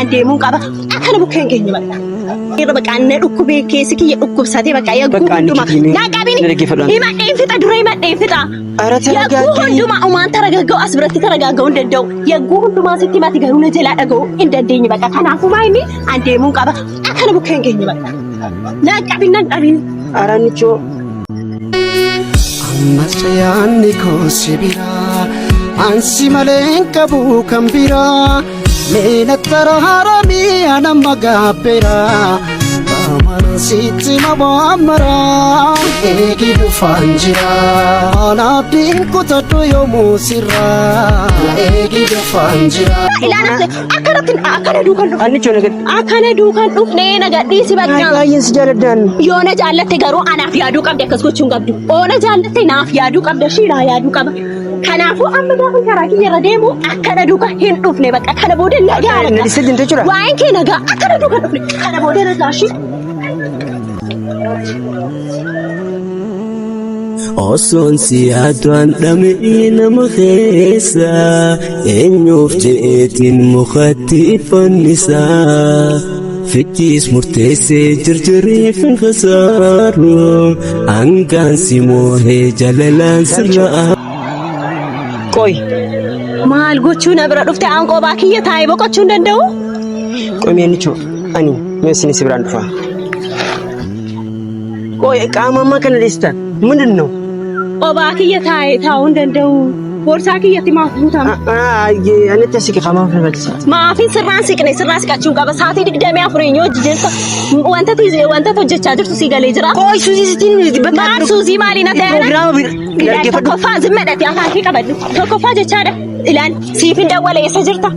An deemuun qaba. Akkana bukkeen keenya bakka. Irra bakka na dhukkubee keessi kiyya dhukkubsatee bakka yagguu Bakka ani hundumaa. kitimee Na qabini. na dhaggeeffadhu. Himadheen fixa dura himadheen fixa. Ara Yagguu taragaagii. hundumaa umaan taragagga'u as biratti taragagga'uu hin danda'u. Yagguu hundumaa sitti himati garuu na jalaa dhaga'uu hin dandeenye bakka. Kanaafuu maa inni an deemuun qaba. Akkana bukkeen keenya bakka. Na qabin na qabin. Ara nichoo. Ammas yaadni koo si biraa ansi malee hin qabu kan biraa meena taraaramii anamma gaabbeeraa Baamaan sitti mawaamaraa eegi dhufaan jira anaabdiin kutadhu yoomuu sirraa eegi dhufaan jira. Ilaana akkanatti akkana duukan dhufe. Annichoo na gad. Akkana duukan dhufnee na gadhiisi bakka. Baay'een si jaaladhaan. Yoo na jaallatte garuu anaaf yaaduu qabdi akkas gochuu hin qabdu. Oona jaallatte naaf yaaduu qabda ishii naa yaaduu qaba. Kanaafuu amma gaafa karaa kiyya irra deemu akkana duuka hin dhufne bakka kana booda nagaa Na dhiisee deemte jechuudha? Waa'een kee nagaa akkana duuka hin dhufne kana booda nagaa ishii. Osoon si yaadaan dhamee nama keessa eenyuuf je'eetiin mukatti fannisa. Fichiis murteessee jirjireef hin khasaaru hangaan si moohee jalalaan sirraa. Qoy. Maal gochuu na bira dhufte aan qobaa kiyya taa'ee boqochuu hin danda'u? Qoy mee annichoo ani mee isin si biraan dhufa. Qoy qaama ammaa kana dhiista. ምንድን ነው? Qobaa kiyya taa'ee taa'uu hin danda'u. Boorsaa kiyyatti maaf guutama? Anatti asii qaama barbaachisa. Maafin sirraan siqne sirraa siqachuun qaba. Sa'aatii 24 eenyu hojii jirta? Wanta wanta hojjechaa jirtu sii galee jira. Qoy suusii sitiin bakka Maal suusii maaliin ati Proogiraama bira dhaggeeffadhu. Tokkoffaa zimmadhati afaan kee qabadhu. Tokkoffaa jechaadha. Ilaal siif hin dawwale eessa jirta?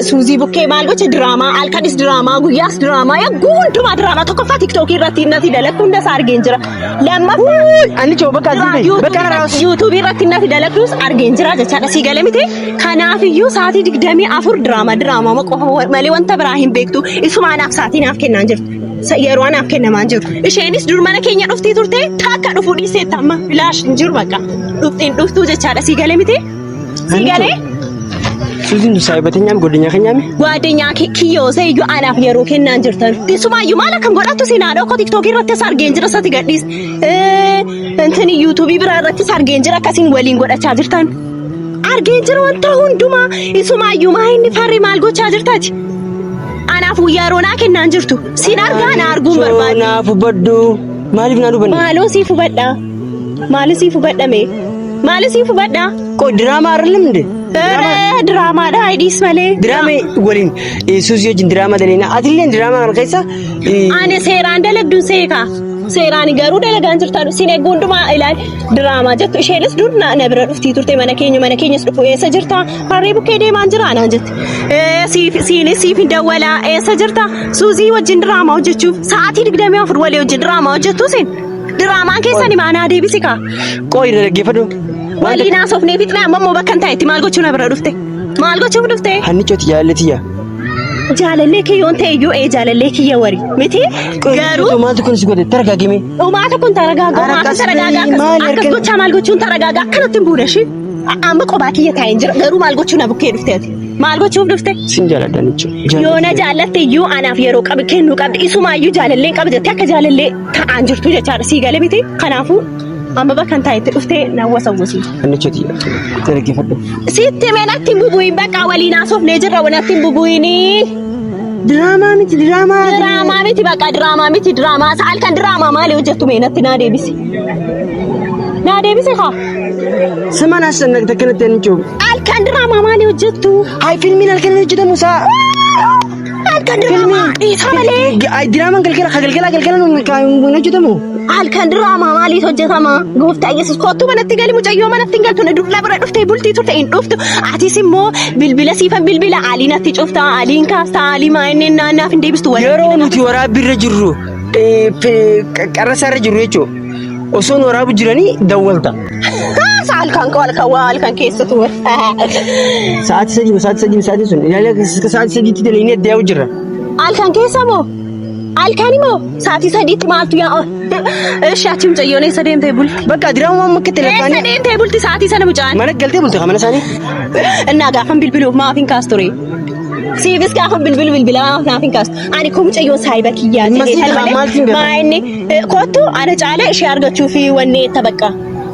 Suuzii bukkee maal gocha diraamaa halkanis diraamaa guyyaas diraamaa yagguu hundumaa diraamaa tokkoffaa tiktookii irratti nati dalagdu hunda isaa argeen jira. Lammaffaa Annichoo bakka asii bakka kana yuutuubii irratti nati dalagdus argeen jira jechaadha sii gale miti. Kanaafiyyuu sa'aatii 24 diraamaa diraamaa qofa malee wanta biraa hin beektu. Isuma anaaf sa'aatii naaf kennaan jirtu. Yeroo anaaf kennamaan jiru. Isheenis dur mana keenya dhuftii turte takka dhufuu dhiiseetta amma bilaash hin jiru bakka. Dhuftiin dhuftuu jechaadha sii gale miti. Sii galee? Suusiin tu saahibatenyaam godinyaa keenyaami. Gwaaddenyaa kiyyoo seeyyuu anaaf yeroo kennaan jirtan. Isumaayyuu maal akkam godhattu siin haadha koo tiktookii irrattis argeen jira sati gadhiis. Intini yuutuubii biraa irrattis argeen jira akkasiin waliin godhachaa jirtan. Argeen jira wanta hundumaa isumaayyuu maa inni farri maal gochaa jirtaati? Anaaf yeroo naa kennaan jirtu. Siin argaa na arguun barbaade. Naaf hubadhu. Maaliif naa hubanne? Maaloo siif hubadha. Maaloo siif hubadha mee? Maaloo siif hubadha? Qoy diraamaa አይደለም እንዴ? Ere diraamaadha hidhiis malee. Diraama waliin suusii wajjin diraama daleena. Atillee diraama kana keessa Ani seeraan dalagduun seekaa. Seeraan garuu dalagaan jirtan sin eeguu hundumaa ilaali diraamaa jettu isheenis dur na na bira dhuftii turte mana keenya mana keenyas dhufu eessa jirta harree bukkee deemaan jira naan jette. Siif siinis siif hin dawwalaa eessa jirta suuzii wajjin diraamaa hojjechuuf sa'aatii 24 walii wajjin diraamaa hojjettu sin diraamaan keessan himaa naa deebisi kaa. Qoy na dhaggeeffadhu. Waliin haasofnee fixnee amma immoo bakka hin taa'etti maal gochuu na bira dhufte? Maal gochuuf dhufte? Hannichooti jaalallee tiyya. Jaalallee kee yoon ta'e iyyuu ee jaalallee kiyya wari miti garuu Maaltu kun si godhe targaagime. Dhumaata kun taragaagaa Ara maaf akkas taragaagaa akkas maal akkas erga- gochaa maal gochuun taragaagaa akkanatti hin buune ishii amma qobaa kiyya taa'een jira garuu maal gochuu na bukkee dhufte ati maal gochuuf dhufte Sin jaaladha hannicho. yoo na jaallatte iyyuu anaaf yeroo qabi kennuu qabdi isumaayyuu jaalallee qaba jettee akka jaalallee ta'aan jirtu jechaadha sii gale miti kanaafuu amma bakka hin taa'etti dhuftee na wasawwasiin. Hannichooti na dhaggeeffadhu. Sitti mee natti hin bubu'in bakka waliin haasofnee jirra natti hin bubu'inii. Diraamaa miti diraamaa. Diraamaa miti bakka diraamaa miti diraamaa isa halkan diraamaa maali hojjettu mee natti naa deebisi. Naa deebisi haa. Siman asxannaqte akkanatti hannichoo. Halkan diraamaa maali hojjettu? Hay filmiin halkan hin hojjetamu isaa. Halkan diraamaa dhiisaa malee. Ay diraamaan galgala ka galgala galgala hin hojjetamu. Halkan diraamaa maaliif hojjetama? Gooftaa Yesuus kottu manatti gali mucayyoo manatti hin galtu na durla bira dhuftee bultii turte hin dhuftu. Atis immoo bilbila siifan bilbila Aliin atti cufta Aliin kaasta Alii maa inni naannaaf hin deebistu waliin. Yeroo nuti waraabbiirra jirru qarrasaarra jirru jechuudha. Osoo nu waraabu jiranii dawwalta. Halkan halkan waa halkan keessa ture. Sa'aatii 3 sa'aatii 3 sa'aatii sun ilaalee sa'aatii 3tti dalagnee adda yaa'u jirra. Halkan keessa moo? Halkan moo? Sa'aatii 3tti maaltu yaa'a? Eshi achi mucayyoon eessa deemtee bulti? Bakka diraamaa amma akka Eessa telefaanii deemtee bulti sa'aatii sana mucaan? mana galtee bulte mana isaanii. Innaa gaafan bilbiluuf maaf hin kaas ture? Siifis gaafa bilbilu bilbila naaf hin kaastu. Ani kun mucayyoon saahiba kiyyaa Dhimma jedhee sii tan ta'a, malee maal siin beekaa? maa inni kottu ana caala ishee argachuu fi wanni itti bakka.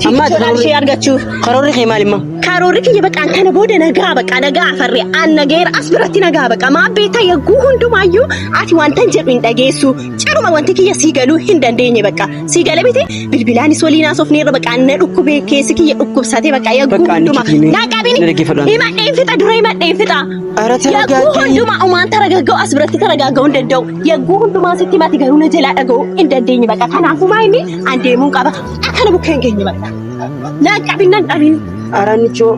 Amma ati Fiigichoodhaan karoorri ishee argachuuf. karoorri kee maal immoo? Karoorri kiyya bakka an kana booda nagaa bakka nagaa afarree an nageera as biratti nagaa bakka maa beektaa yagguu hundumaayyuu ati wanta hin jedhu hin dhageessu ciruma wanti kiyya sii galuu hin dandeenye bakka sii gale miti bilbilaanis waliin haasofneerra bakka na dhukkubee keessi kiyya dhukkubsatee bakka yagguu Bakka ani hundumaa kitii mee na qabini na dhaggeeffadhu. himadheen fixa dura himadheen fixa Ara yagguu taragaagii. hundumaa umaan taragagga'u as biratti taragagga'uu hin danda'u yagguu hundumaa sitti mati garuu na jalaa dhaga'uu hin dandeenye bakka kanaafuu maa inni an deemuun qaba akkana bukkeen keenya bakka na qabin nan qabin. Ara nichoo.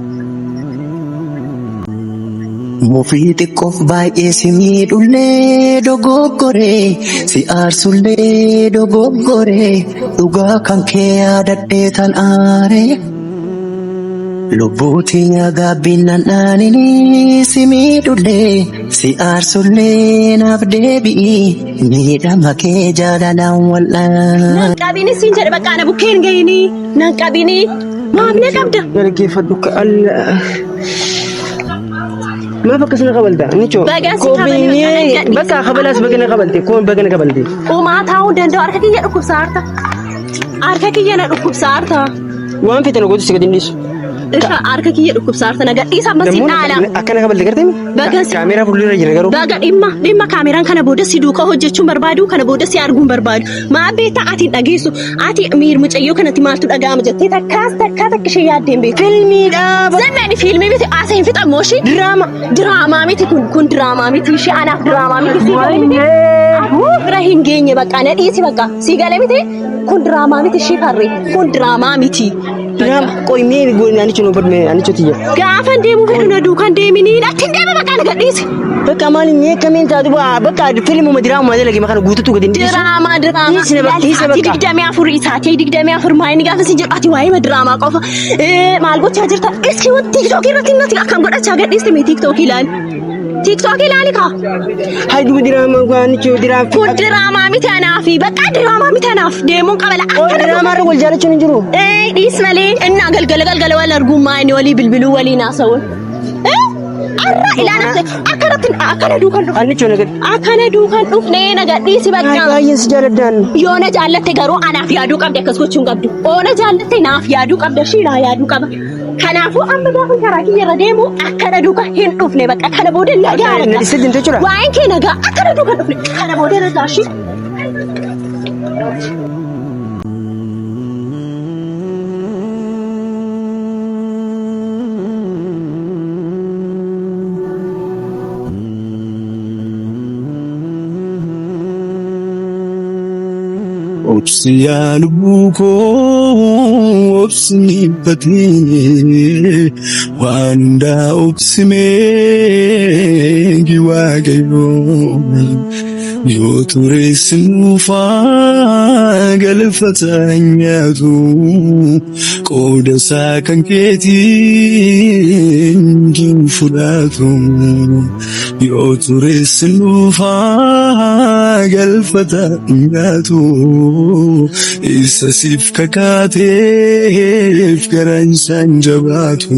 Mufii xiqqoof baay'ee si miidhullee dogoggoree si aarsullee dogoggoree dhugaa kan kee yaadadhee tan aaree lubbuutiin gaabbiin nan dhaaninii si miidhullee si aarsullee naaf deebi'i miidhama kee jaalalaan wal'aan. Nan qabini siin jedhe bakka ana bukkeen gahini nan qabini maamila qabda. Na dhaggeeffadhu ka Allah. Maaf akkasina kabalta nichoo? Baga si kabale bakka nan gadhiisi. Bakka kabalaas baga na kabalte koon baga na kabalte. Uumaa taa'uu danda'u harka kiyya dhukkubsaa harta. Harka kiyya na dhukkubsaa harta. Waan feete na gootu si gadi hin dhiisu. Isha harka kiyya dhukkubsaa harta na gadhiisa amma si dhaala. Akkana kabalte gartee? Baga si Kaameeraa fuuldura jira garuu. Baga dhimma dhimma kaameraan kana booda si duukaa hojjechuun barbaadu kana booda si arguun barbaadu. Maa beektaa ati hin dhageessu ati miir mucayyoo kanatti maaltu dhaga'ama jettee takkaas takkaa takka ishee yaaddeen beektu. Filmiidha. Zannaan fiilmii miti haasa hin fixamu ishee. Diraama. Diraamaa miti kun kun diraamaa miti ishee anaaf diraamaa miti sii galee miti. Bira hin geenye bakka na dhiisi bakka sii galee miti kun diraamaa miti ishee farree kun diraamaa miti. Diraama qoy mee anicho nu badme anicho tiyya. Gaafa deemuu fedhu na duukaan deeminii natti hin deeme bakka na gadhiisi. Bakka maali mee akkamiin taatu bakka filmuma diraamuma dalage kana guututu gadi hin dhiisu. Diraamaa diraamaa. Dhiisne bakka dhiisne Sa'aatii bakka. 24 sa'aatii 24 maa inni gaafa sin jedhu ati waa'ee diraamaa qofa maal gochaa jirta? Iski wanti tiiktookii irratti natti akkam godhachaa gadhiiste mee tiiktookii ilaali. Tiiktookii ilaali kaa. Hay duba diraamaa kun anicho diraamaa. Kun diraamaa miti anaafi bakka diraamaa miti anaaf deemuun qabala Oo akkana diraamaa irra wal jaalachuun hin jiru. Dhiis malee innaa galgala galgala wal arguun maa inni walii bilbiluu waliin haasa'uun. Arra ilaala akkanatti akkana duukan dhufe. Anicho na gadi. Akkana duukan dhufnee na gadhiisi bakka. Baay'een si jaaladhaan. Yoo na jaallatte garuu anaaf yaaduu qabdi akkas gochuu hin qabdu. Oo na jaallatte naaf yaaduu qabda ishii naa yaaduu qaba. Kanaafuu amma gaafa karaa kiyya irra deemu akkana duuka hin dhufne bakka kana booda nagaa Na bakka. dhiistee deemte jechuudha. Waa'een kee nagaa akkana duuka hin dhufne kana booda nagaa ishii. Obsi yaa lubbuu koo obsi ni batee waan hundaa obsimee waaqayyoo yoo ture sinuufaa galfata nyaatu qooda isaa kan keetiin hin fudhatu yoo ture sinuufaa galfata nyaatu isa siif kakaateef garaan isaan jabaatu.